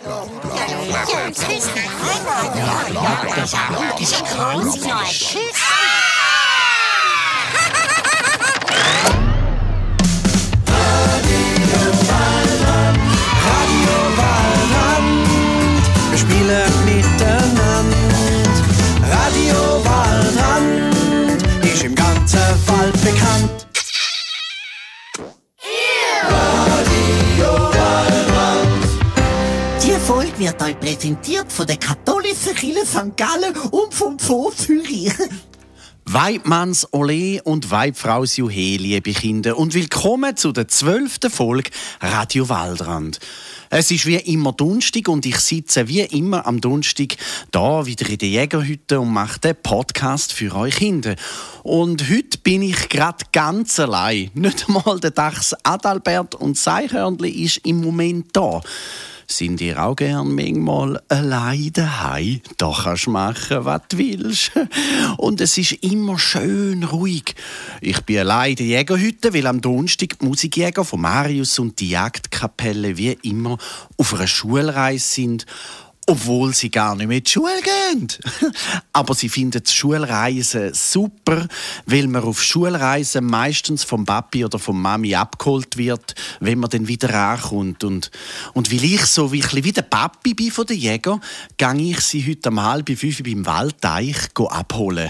Wir spielen miteinander. Radio Waldrand ist im ganzen Wald bekannt. Radio Waldrand. Die Folge wird euch präsentiert von der katholischen Kirche St. Gallen und vom Zoo Zürich. Weidmanns Ole und Weidfraus Juhe, liebe Kinder, und willkommen zu der 12. Folge Radio Waldrand. Es ist wie immer Donnerstag und ich sitze wie immer am Donnerstag da wieder in der Jägerhütte und mache den Podcast für euch Kinder. Und heute bin ich gerade ganz allein. Nicht einmal der Dachs Adalbert und Seichhörnli ist im Moment da. Sind ihr auch gern manchmal allein daheim? Da kannst du machen, was du willst. Und es ist immer schön ruhig. Ich bin allein in der Jägerhütte, weil am Donnerstag die Musikjäger von Marius und die Jagdkapelle wie immer auf einer Schulreise sind, obwohl sie gar nicht mehr in die Schule gehen. Aber sie finden die Schulreisen super, weil man auf Schulreisen meistens vom Papi oder vom Mami abgeholt wird, wenn man dann wieder ankommt. Und weil ich so wie der Papi bin von den Jäger, gehe ich sie heute um 4:30 beim Waldteich abholen.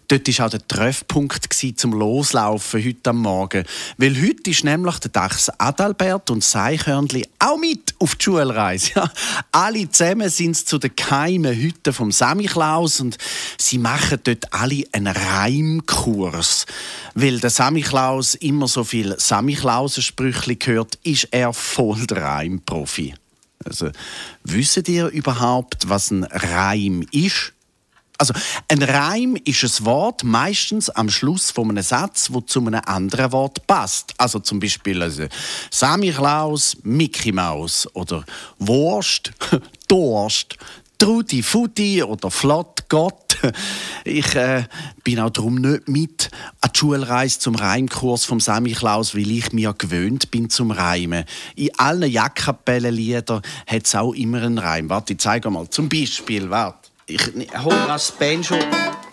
Dort war auch der Treffpunkt zum Loslaufen heute am Morgen. Weil heute ist nämlich der Dachs Adalbert und Seichhörnli auch mit auf die Schulreise. Ja, alle zusammen sind sie zu den geheimen Hütten vom Samichlaus und sie machen dort alle einen Reimkurs. Weil der Samichlaus immer so viel Samichlausen-Sprüchli hört, ist er voll der Reimprofi. Also, wisst ihr überhaupt, was ein Reim ist? Also, ein Reim ist ein Wort meistens am Schluss von einem Satz, wo zu einem anderen Wort passt. Also zum Beispiel Samichlaus, Mickey Maus oder Wurst, Durst, Trudi Futi oder Flott Gott. Ich bin auch darum nicht mit an die Schulreise zum Reimkurs vom Samichlaus, weil ich mir gewöhnt bin zum Reimen. In allen Jagdkapellenliedern hat es auch immer einen Reim. Warte, ich zeige mal. Zum Beispiel, warte. Ich hole das Banjo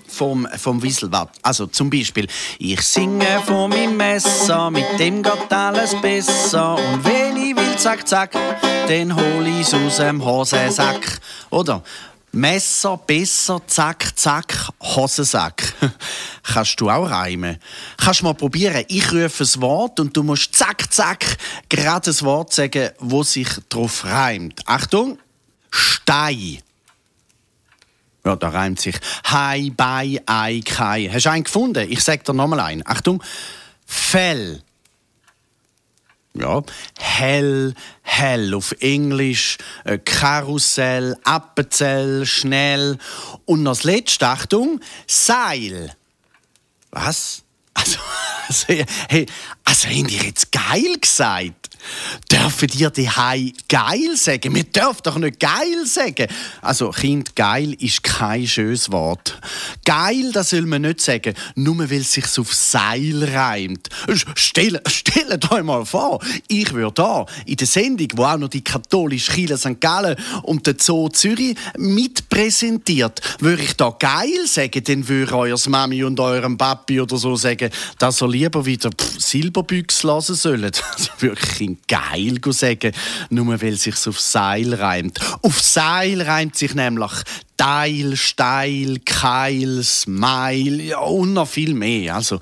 vom Wiesel. Also zum Beispiel: Ich singe von meinem Messer, mit dem geht alles besser. Und wenn ich will, zack, zack, dann hol ich's aus dem Hosensack. Oder Messer besser, zack, zack, Hosensack. Kannst du auch reimen? Kannst du mal probieren. Ich rufe ein Wort und du musst zack, zack gerade ein Wort sagen, wo sich drauf reimt. Achtung: Stein. Ja, da reimt sich Hai, Bei, Ei, Kai. Hast du einen gefunden? Ich sag dir nochmal einen. Achtung. Fell. Ja. Hell, hell auf Englisch. Karussell, Appenzell, schnell. Und noch das letzte, Achtung, Seil. Was? Also haben die jetzt geil gesagt? Dürfen dir die Hai geil sagen? Wir dürfen doch nicht geil sagen. Also, Kind, geil ist kein schönes Wort. Geil, das soll man nicht sagen, nur weil es sich auf Seil reimt. Stellt euch mal vor, ich würde da in der Sendung, wo auch noch die katholische Kirche St. Gallen und der Zoo Zürich mitpräsentiert, würde ich da geil sagen, dann würde euer Mami und eurem Papi oder so sagen, dass ihr lieber wieder Silberbüchse lassen sollen. Also wirklich geil sagen, nur weil es sich auf Seil reimt. Auf Seil reimt sich nämlich Teil, Steil, Keil, Smile, ja, und noch viel mehr. Also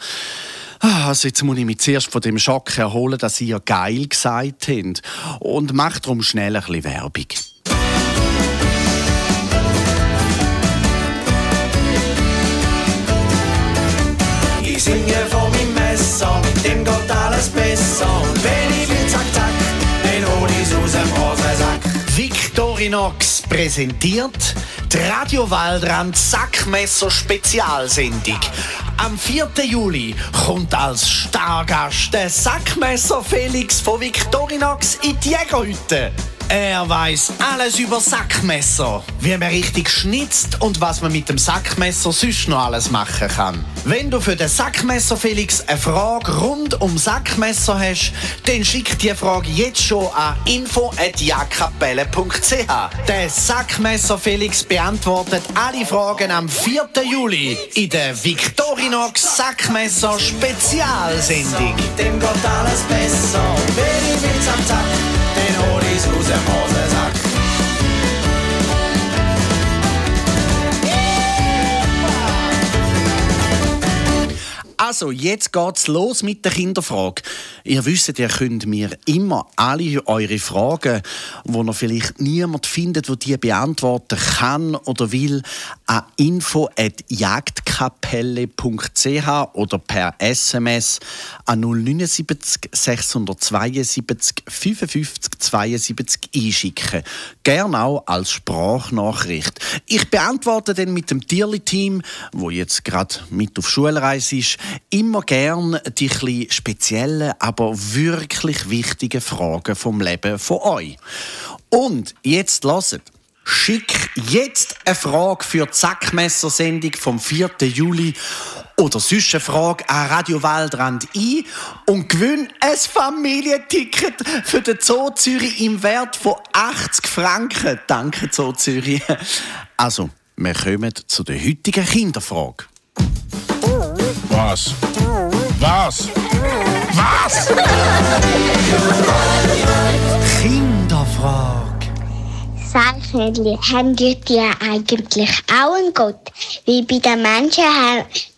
jetzt muss ich mich zuerst von dem Schock erholen, dass ihr geil gesagt habt. Und macht darum schnell ein bisschen Werbung. Ich singe von meinem Messer, mit dem geht alles besser. Und wenn ich will, zack, zack, dann hol ich's aus dem Hosensack. Victorinox präsentiert die Radio Waldrand Sackmesser Spezialsendung. Am 4. Juli kommt als Stargast der Sackmesser Felix von Victorinox in die Jägerhütte. Er weiss alles über Sackmesser, wie man richtig schnitzt und was man mit dem Sackmesser sonst noch alles machen kann. Wenn du für den Sackmesser Felix eine Frage rund um Sackmesser hast, dann schick die Frage jetzt schon an info@jagdkapelle.ch. Der Sackmesser Felix beantwortet alle Fragen am 4. Juli in der Victorinox Sackmesser Spezialsendung. Mit dem geht alles besser. Wenn ich will's am Zack, den hol ich's aus dem Hosensack. Also, jetzt geht's los mit der Kinderfrage. Ihr wisst, ihr könnt mir immer alle eure Fragen, wo ihr vielleicht niemand findet, der die beantworten kann oder will, an info@jagdkapelle.ch oder per SMS an 079 672 55 72 einschicken. Gerne auch als Sprachnachricht. Ich beantworte dann mit dem Tierli-Team, wo jetzt gerade mit auf Schulreise ist, immer gern die etwas speziellen, aber wirklich wichtigen Fragen vom Leben von euch. Und jetzt hört. Schick jetzt eine Frage für die Sackmesser-Sendung vom 4. Juli oder sonst eine Frage an Radio Waldrand ein und gewinn ein Familienticket für den Zoo Zürich im Wert von 80 Franken. Danke, Zoo Zürich. Also, wir kommen zu der heutigen Kinderfrage. Was? Was? Was? Kinderfrage. Sandmännchen, haben die eigentlich auch einen Gott? Wie bei den Menschen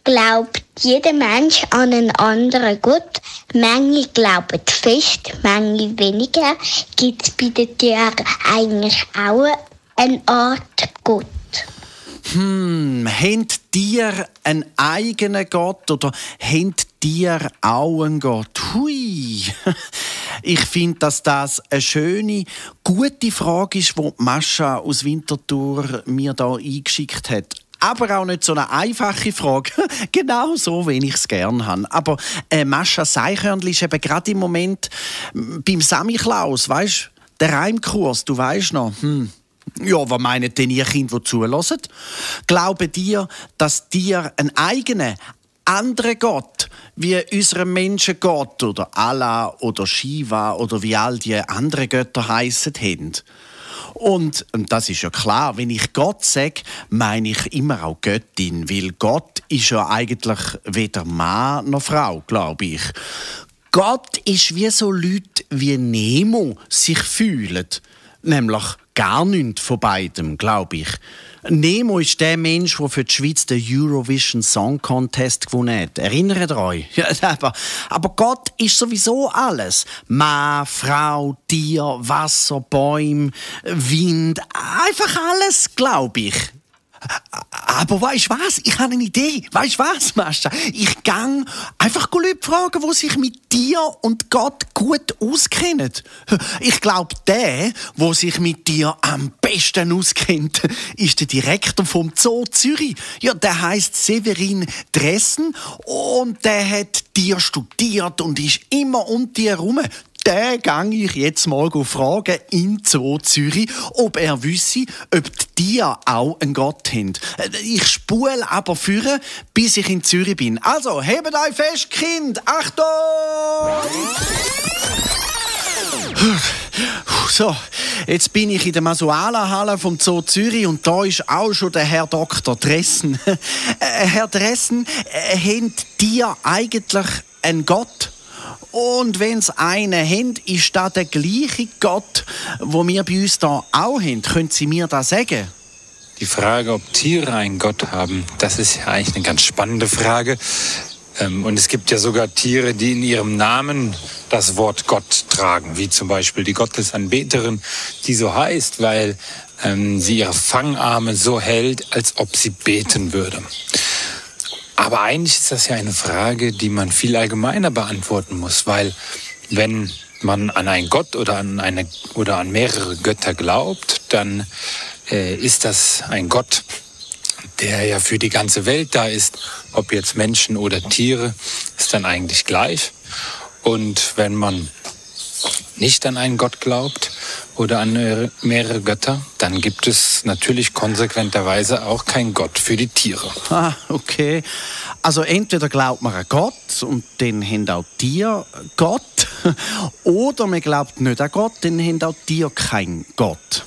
glaubt jeder Mensch an einen anderen Gott. Manche glauben fest, manche weniger. Gibt es bei den Tieren eigentlich auch eine Art Gott? Haben Tiere einen eigenen Gott oder haben Tiere auch einen Gott? Hui! Ich finde, dass das eine schöne, gute Frage ist, die Mascha aus Winterthur mir da eingeschickt hat. Aber auch nicht so eine einfache Frage. Genau so, wie ich es gerne habe. Aber Mascha Seichhörnli ist eben gerade im Moment beim Samichlaus, weisst du? Der Reimkurs, du weisst noch. Ja, was meinen denn ihr Kinder, die zuhören? Glauben ihr, dass Tiere einen eigenen, anderen Gott, wie unserem Menschengott oder Allah oder Shiva oder wie all die anderen Götter heissen, haben? Und das ist ja klar, wenn ich Gott sage, meine ich immer auch Göttin, weil Gott ist ja eigentlich weder Mann noch Frau, glaube ich. Gott ist wie so Leute wie Nemo sich fühlen, nämlich gar nichts von beidem, glaube ich. Nemo ist der Mensch, der für die Schweiz den Eurovision Song Contest gewonnen hat. Erinnert euch? Ja, aber Gott ist sowieso alles. Mann, Frau, Tier, Wasser, Bäume, Wind. Einfach alles, glaube ich. Aber weisst was? Ich habe eine Idee. Weisst was, Mascha? Ich gang einfach Leute fragen, die sich mit dir und Gott gut auskennen. Ich glaube, der sich mit dir am besten auskennt, ist der Direktor vom Zoo Zürich. Ja, der heisst Severin Dressen und der hat dir studiert und ist immer um dir herum. Den gang ich jetzt mal fragen in Zoo Zürich, ob er wisse, ob die Tiere auch einen Gott haben. Ich spule aber führen, bis ich in Zürich bin. Also, hebt euch fest, Kind! Achtung! So, jetzt bin ich in der Masuala-Halle vom Zoo Zürich und da ist auch schon der Herr Dr. Dressen. Herr Dressen, haben Tiere eigentlich einen Gott? Und wenn es einen haben, ist das der gleiche Gott, den wir bei uns hier auch haben? Können Sie mir das sagen? Die Frage, ob Tiere einen Gott haben, das ist ja eigentlich eine ganz spannende Frage. Und es gibt ja sogar Tiere, die in ihrem Namen das Wort Gott tragen, wie zum Beispiel die Gottesanbeterin, die so heißt, weil sie ihre Fangarme so hält, als ob sie beten würde. Aber eigentlich ist das ja eine Frage, die man viel allgemeiner beantworten muss, weil wenn man an einen Gott oder an mehrere Götter glaubt, dann ist das ein Gott, der ja für die ganze Welt da ist. Ob jetzt Menschen oder Tiere, ist dann eigentlich gleich. Und wenn man nicht an einen Gott glaubt, oder an mehrere Götter, dann gibt es natürlich konsequenterweise auch keinen Gott für die Tiere. Ah, okay. Also entweder glaubt man an Gott und dann haben auch Tiere Gott, oder man glaubt nicht an Gott, dann haben auch Tiere keinen Gott.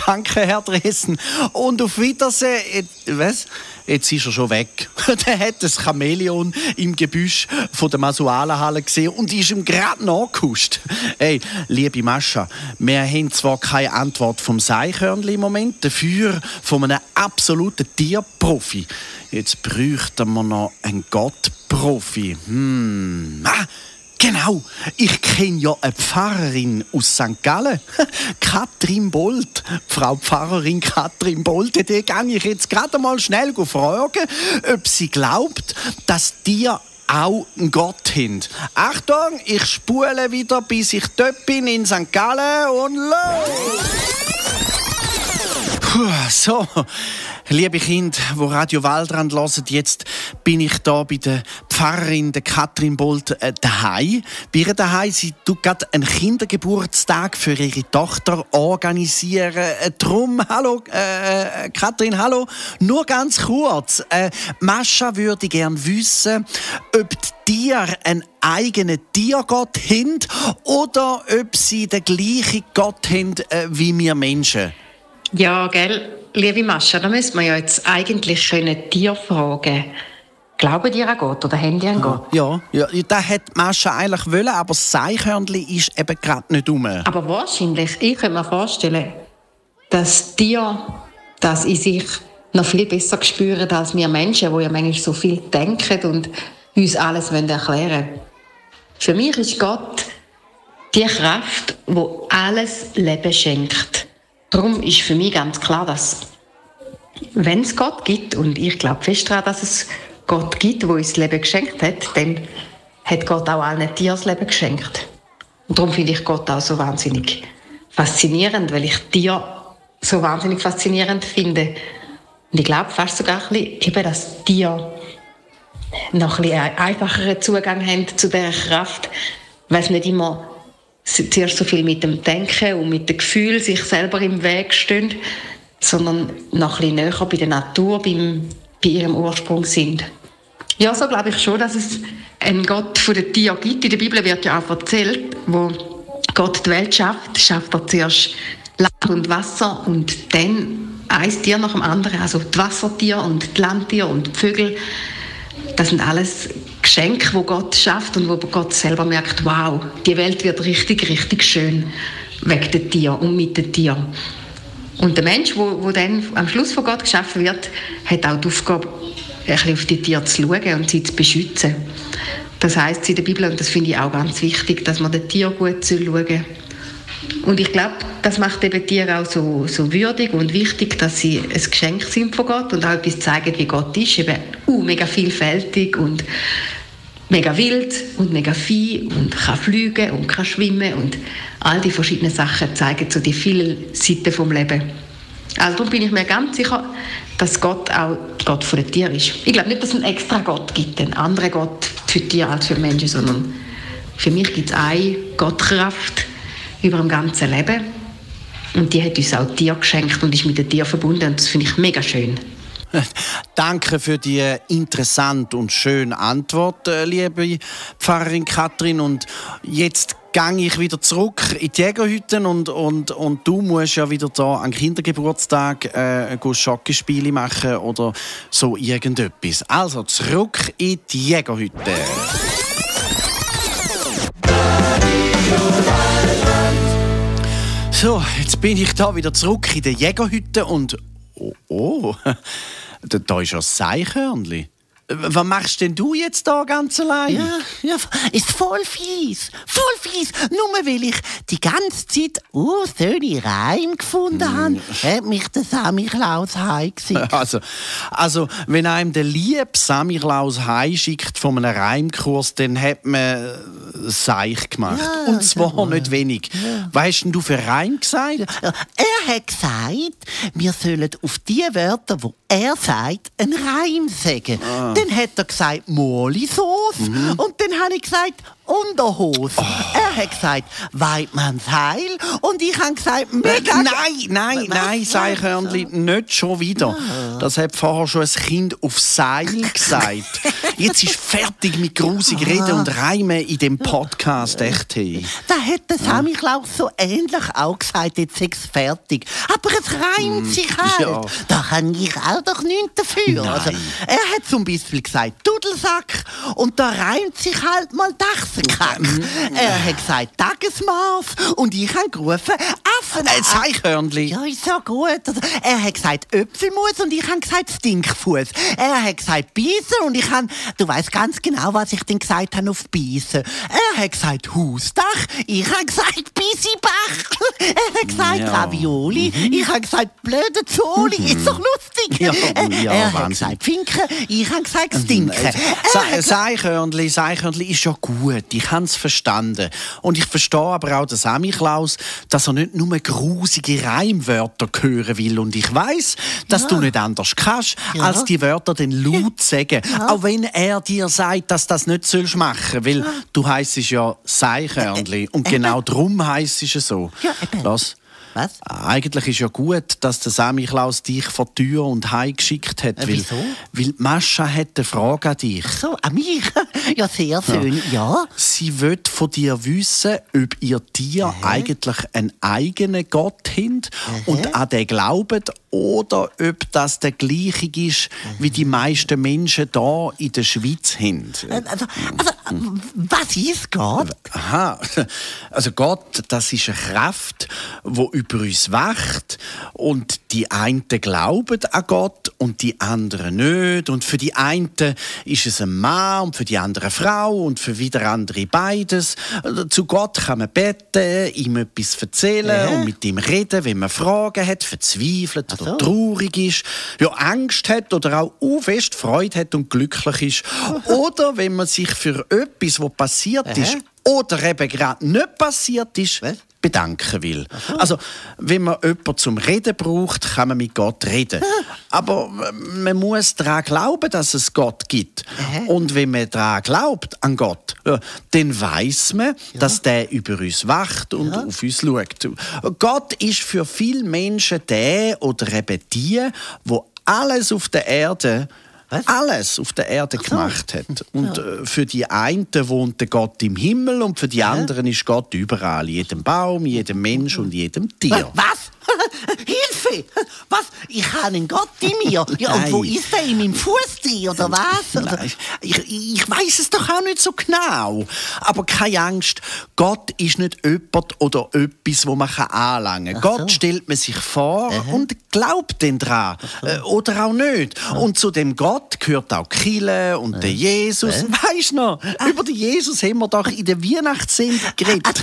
Danke, Herr Dresen. Und auf Wiedersehen. Was? Jetzt ist er schon weg. Der hat das Chamäleon im Gebüsch von der Masualenhalle gesehen und ist ihm gerade nachgehuscht. Hey, liebe Mascha, wir haben zwar keine Antwort vom Seichhörnli im Moment, dafür von einem absoluten Tierprofi. Jetzt bräuchten wir noch einen Gottprofi. Genau, ich kenne ja eine Pfarrerin aus St. Gallen, Katrin Bolt. Frau Pfarrerin Katrin Bolt, die gehe ich jetzt gerade mal schnell fragen, ob sie glaubt, dass Tiere auch einen Gott haben. Achtung, ich spule wieder, bis ich dort bin in St. Gallen und los! So, liebe Kinder, die Radio Waldrand hören, jetzt bin ich da bei der Pfarrerin der Katrin Bolt daheim. Bei ihr daheim, sie tut gerade einen Kindergeburtstag für ihre Tochter organisieren. Drum, hallo, Katrin, hallo. Nur ganz kurz. Mascha würde gerne wissen, ob die Tiere einen eigenen Tiergott haben oder ob sie den gleichen Gott haben wie wir Menschen. Ja, gell, liebe Mascha, da müssen wir ja jetzt eigentlich Tiere fragen. Glauben die an Gott oder haben die an Gott? Ja, das hat Mascha eigentlich wollen, aber das Seichhörnli ist eben gerade nicht rum. Aber wahrscheinlich, ich könnte mir vorstellen, dass Tiere das in sich noch viel besser spüren als wir Menschen, die ja manchmal so viel denken und uns alles erklären wollen. Für mich ist Gott die Kraft, die alles Leben schenkt. Darum ist für mich ganz klar, dass, wenn es Gott gibt, und ich glaube fest daran, dass es Gott gibt, der uns das Leben geschenkt hat, dann hat Gott auch allen Tieren das Leben geschenkt. Und darum finde ich Gott auch so wahnsinnig faszinierend, weil ich Tiere so wahnsinnig faszinierend finde. Und ich glaube fast sogar ein bisschen, eben, dass Tiere noch ein bisschen einfacheren Zugang haben zu dieser Kraft, weil es nicht immer zuerst so viel mit dem Denken und mit dem Gefühl sich selber im Weg stehen, sondern noch ein bisschen näher bei der Natur, bei ihrem Ursprung sind. Ja, so glaube ich schon, dass es einen Gott von den Tieren gibt. In der Bibel wird ja auch erzählt, wo Gott die Welt schafft er zuerst Land und Wasser und dann ein Tier nach dem anderen, also die Wassertiere und die Landtiere und die Vögel. Das sind alles Geschenke, die Gott schafft und wo Gott selber merkt, wow, die Welt wird richtig, richtig schön wegen den Tieren und mit den Tieren. Und der Mensch, der dann am Schluss von Gott geschaffen wird, hat auch die Aufgabe, ein bisschen auf die Tiere zu schauen und sie zu beschützen. Das heisst in der Bibel, und das finde ich auch ganz wichtig, dass man den Tieren gut schauen soll. Und ich glaube, das macht eben Tiere auch so würdig und wichtig, dass sie ein Geschenk sind von Gott und auch etwas zeigen, wie Gott ist. Eben mega vielfältig und mega wild und mega fein und kann fliegen und kann schwimmen und all die verschiedenen Sachen zeigen so die vielen Seiten vom Leben. Also darum bin ich mir ganz sicher, dass Gott auch Gott von den Tieren ist. Ich glaube nicht, dass es einen extra Gott gibt, einen anderen Gott für die Tiere als für Menschen, sondern für mich gibt es eine Gottkraft über dem ganzen Leben. Und die hat uns auch Tiere geschenkt und ist mit den Tieren verbunden. Und das finde ich mega schön. Danke für die interessante und schöne Antwort, liebe Pfarrerin Katrin. Und jetzt gehe ich wieder zurück in die Jägerhütte und du musst ja wieder da an Kindergeburtstag Schockespiele machen oder so irgendetwas. Also zurück in die Jägerhütte. So, jetzt bin ich da wieder zurück in der Jägerhütte und da ist ja das Seichhörnli. Was machst denn du jetzt da ganz allein? Ja, ist voll fies. Nur weil ich die ganze Zeit schöne Reime gefunden habe, hat mich der Samichlaus heimgeschickt. Also, wenn einem der liebe Samichlaus heimschickt von einem Reimkurs, dann hat man Seich gemacht. Ja, und zwar nicht wenig. Ja. Was hast denn du für Reim gesagt? Ja, er hat gesagt, wir sollen auf die Wörter, die er sagt, einen Reim sagen. Dann hat er gesagt Molisauce. Und dann habe ich gesagt Unterhose. Er hat gesagt Weidmanns Heil. Und ich habe gesagt mega... Nein, Seichhörnli, nicht schon wieder. Das hat vorher schon ein Kind auf Seil gesagt. Jetzt ist fertig mit grusig Reden und Reimen in dem Podcast, echt. Hey. Da hat der Sammy Klaus so ähnlich auch gesagt, jetzt ist es fertig. Aber es reimt sich halt. Ja. Da kann ich auch doch nichts dafür. Nein. Also, er hat zum Beispiel gesagt Dudelsack und da reimt sich halt mal Dachsenkack. Er hat gesagt Tagesmaß und ich habe gerufen Affen. Seichhörnli. Ja, ist ja gut. Also, er hat gesagt Äpfelmus und ich habe gesagt Stinkfuß. Er hat gesagt Beißen und ich habe, du weißt ganz genau, was ich denn gesagt habe auf Beißen. Er hat gesagt Hausdach, ich habe gesagt Bisibach. Er hat gesagt Ravioli, ich habe gesagt blöde Zoli. Ist doch lustig. Ja, er hat Wahnsinn. gesagt Finken, ich habe gesagt Stinken. Seichhörnli ist ja gut, ich habe es verstanden. Und ich verstehe aber auch den Sammy Klaus, dass er nicht nur grusige Reimwörter hören will. Und ich weiss, dass du nicht anders kannst, als die Wörter dann laut sagen. Auch wenn er dir sagt, dass das nicht machen sollst, weil du heissest ja Seichhörnli. Und genau darum heissest du so. Ja, eben. Was? Eigentlich ist ja gut, dass der Sammy Klaus dich vor die Tür und heim geschickt hat. Wieso? Weil Mascha hat eine Frage an dich. Ach so, an mich? Ja, sehr schön. Ja. Sie will von dir wissen, ob ihr Tier eigentlich einen eigenen Gott habt und an den glaubt oder ob das der gleiche ist, wie die meisten Menschen hier in der Schweiz haben. Also, was ist Gott? Aha, also Gott, das ist eine Kraft, die über uns wacht und die einen glauben an Gott und die anderen nicht und für die einen ist es ein Mann und für die andere eine Frau und für wieder andere beides. Zu Gott kann man beten, ihm etwas erzählen und mit ihm reden, wenn man Fragen hat, verzweifelt oder traurig ist, ja, Angst hat oder auch fest Freude hat und glücklich ist oder wenn man sich für etwas, was passiert ist oder eben gerade nicht passiert ist, bedanken will. Also, wenn man jemanden zum Reden braucht, kann man mit Gott reden. Aber man muss daran glauben, dass es Gott gibt. Und wenn man daran glaubt, an Gott, dann weiss man, dass der über uns wacht und auf uns schaut. Gott ist für viele Menschen der oder eben die alles auf der Erde gemacht hat. Und für die einen wohnt der Gott im Himmel und für die anderen ist Gott überall. In jedem Baum, in jedem Mensch und in jedem Tier. Was? Hilfe! Was? Ich habe einen Gott in mir. Ja, und wo ist der? In meinem Fuß drin, oder was? Oder? Ich weiss es doch auch nicht so genau. Aber keine Angst, Gott ist nicht jemand oder etwas, das man anlangen kann. Gott stellt man sich vor und glaubt dann dran. Oder auch nicht. Und zu dem Gott gehört auch die Kirche und der Jesus. Weisst du noch? Über den Jesus haben wir doch in der Weihnachtssendung geredet.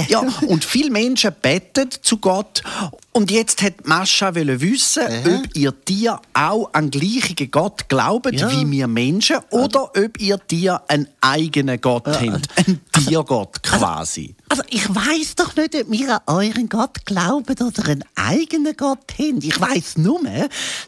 Ja, und viele Menschen beten zu Gott. Und jetzt hat Mascha wissen, ob ihr Tier auch an den gleichen Gott glaubt wie wir Menschen oder ob ihr Tier einen eigenen Gott habt. Einen Tiergott quasi. Also ich weiss doch nicht, ob wir an euren Gott glauben oder einen eigenen Gott haben. Ich weiss nur,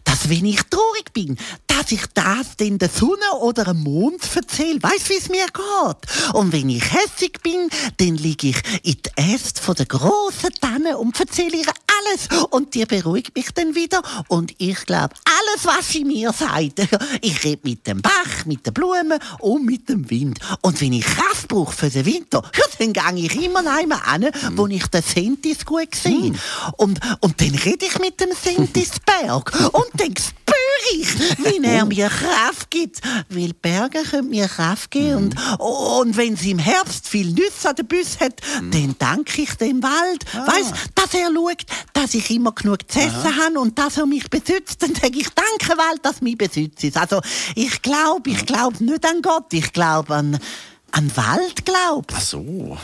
dass wenn ich traurig bin, dass ich das dann der Sonne oder dem Mond erzähle. Weiss, wie es mir geht. Und wenn ich hässig bin, dann liege ich in die Äste von der grossen Tanne und erzähle ihr alles. Und die beruhigt mich dann wieder. Und ich glaube alles, was sie mir sagt. Ich rede mit dem Bach, mit den Blumen und mit dem Wind. Und wenn ich Kraft brauche für den Winter, dann gehe ich immer einmal hin, wo ich den Sentis gut sehe. Und dann rede ich mit dem Sentisberg. Und dann spüre ich, wie er mir Kraft gibt. Weil Berge können mir Kraft geben. Und wenn sie im Herbst viel Nüsse an den Büssen hat, dann danke ich dem Wald. Weißt, dass er schaut, dass ich immer genug zu essen habe und dass er mich beschützt. Dann sage ich, danke Wald, dass mich beschützt ist. Also ich glaube nicht an Gott, ich glaube an Wald glaubt. Ach so,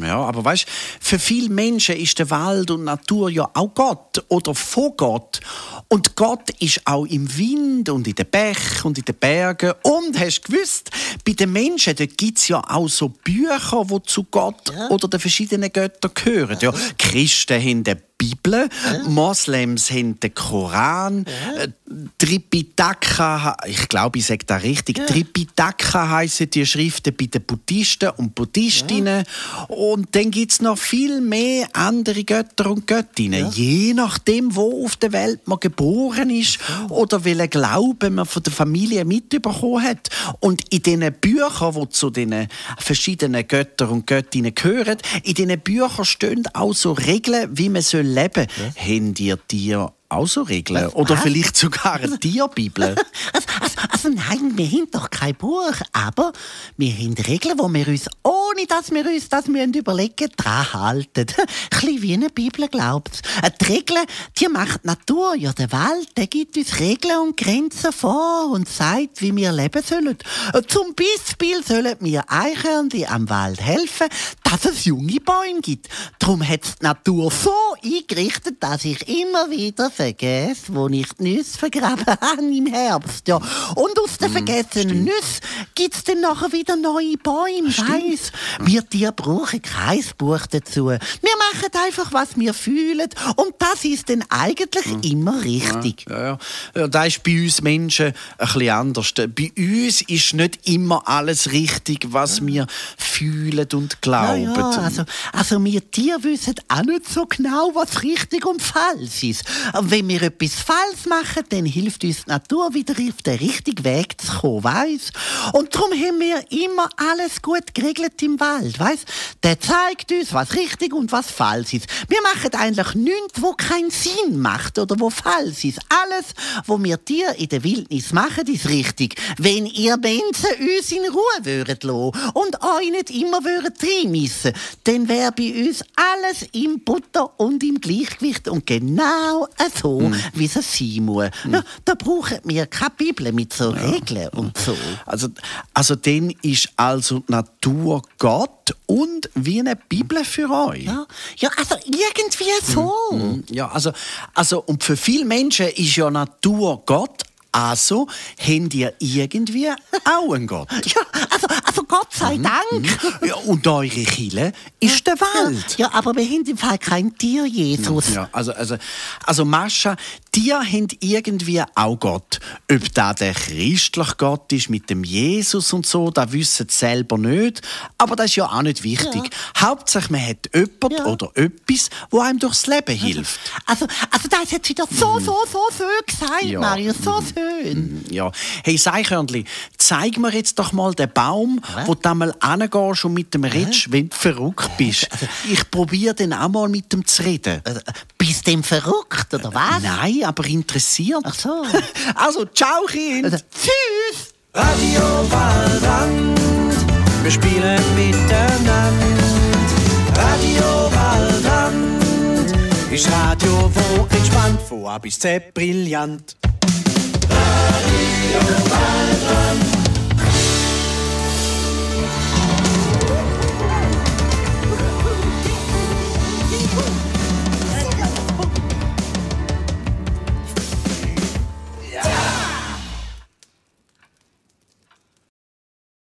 ja, aber weißt, für viele Menschen ist der Wald und die Natur ja auch Gott oder von Gott. Und Gott ist auch im Wind und in den Bächen und in den Bergen. Und hast du gewusst, bei den Menschen gibt es ja auch so Bücher, die zu Gott oder den verschiedenen Göttern gehören. Ja, Christen haben den Bibel, Moslems haben den Koran, Tripitaka, ich glaube, ich sage das richtig, Tripitaka heissen die Schriften bei den Buddhisten und Buddhistinnen. Und dann gibt es noch viel mehr andere Götter und Göttinnen. Je nachdem, wo auf der Welt man geboren ist oder welchen Glauben man von der Familie mitbekommen hat. Und in diesen Büchern, die zu den verschiedenen Göttern und Göttinnen gehören, in diesen Büchern stehen auch so Regeln, wie man leben soll. Habt ihr Tiere auch so Regeln? Oder vielleicht sogar eine Tierbibel? Also nein, wir haben doch kein Buch, aber wir haben Regeln, die wir uns, ohne dass wir uns das überlegen müssen, daran halten. Ein bisschen wie eine Bibel, glaubt. Die Regeln, die macht die Natur, ja der Wald, der gibt uns Regeln und Grenzen vor und sagt, wie wir leben sollen. Zum Beispiel sollen wir Eichhörnchen am Wald helfen, dass es junge Bäume gibt. Darum hat es die Natur so eingerichtet, dass ich immer wieder vergesse, wo ich die Nüsse vergraben habe im Herbst. Ja. Und aus den vergessenen Nüssen gibt es dann nachher wieder neue Bäume. Weiss. Wir Tiere brauchen kein Buch dazu. Wir machen einfach, was wir fühlen. Und das ist dann eigentlich immer richtig. Ja. Das ist bei uns Menschen ein bisschen anders. Bei uns ist nicht immer alles richtig, was wir fühlen und glauben. Ja, also wir Tiere wissen auch nicht so genau, was richtig und falsch ist. Wenn wir etwas falsch machen, dann hilft uns die Natur wieder auf den richtigen Weg zu kommen, weiss? Und darum haben wir immer alles gut geregelt im Wald, weiss? Der zeigt uns, was richtig und was falsch ist. Wir machen eigentlich nichts, wo keinen Sinn macht oder wo falsch ist. Alles, was wir Tiere in der Wildnis machen, ist richtig. Wenn ihr Menschen uns in Ruhe würdet lassen und euch nicht immer reinmissen, dann wäre bei uns alles im Butter und im Gleichgewicht und genau so, wie es sein muss. Ja, da brauchen wir keine Bibel mit so Regeln und so. Also dann ist also die Natur Gott und wie eine Bibel für euch. Ja, also irgendwie so. Ja, also und für viele Menschen ist ja Natur Gott. Also habt ihr irgendwie auch einen Gott? Ja, also Gott sei Dank. Ja, und eure Kirche ist der Wald. Ja, aber wir haben im Fall kein Tier, Jesus. Ja, also Mascha, die haben irgendwie auch Gott. Ob das der christliche Gott ist mit dem Jesus und so, das wissen sie selber nicht. Aber das ist ja auch nicht wichtig. Hauptsache, man hat jemanden oder etwas, das einem durchs Leben hilft. Also das hat jetzt wieder so schön gesagt, Marius, so schön. Ja. Hey, Eichhörnchen, zeig mir jetzt doch mal den Baum, wo du einmal hingehst und mit dem redest, wenn du verrückt bist. Ich probiere dann auch mal mit dem zu reden. Bist du denn verrückt, oder was? Nein, aber interessiert. Ach so. Also, ciao, Kind. Tschüss. Radio Waldrand, wir spielen miteinander. Radio Waldrand ist Radio, wo entspannt, von A bis Z brillant. Radio Waldrand.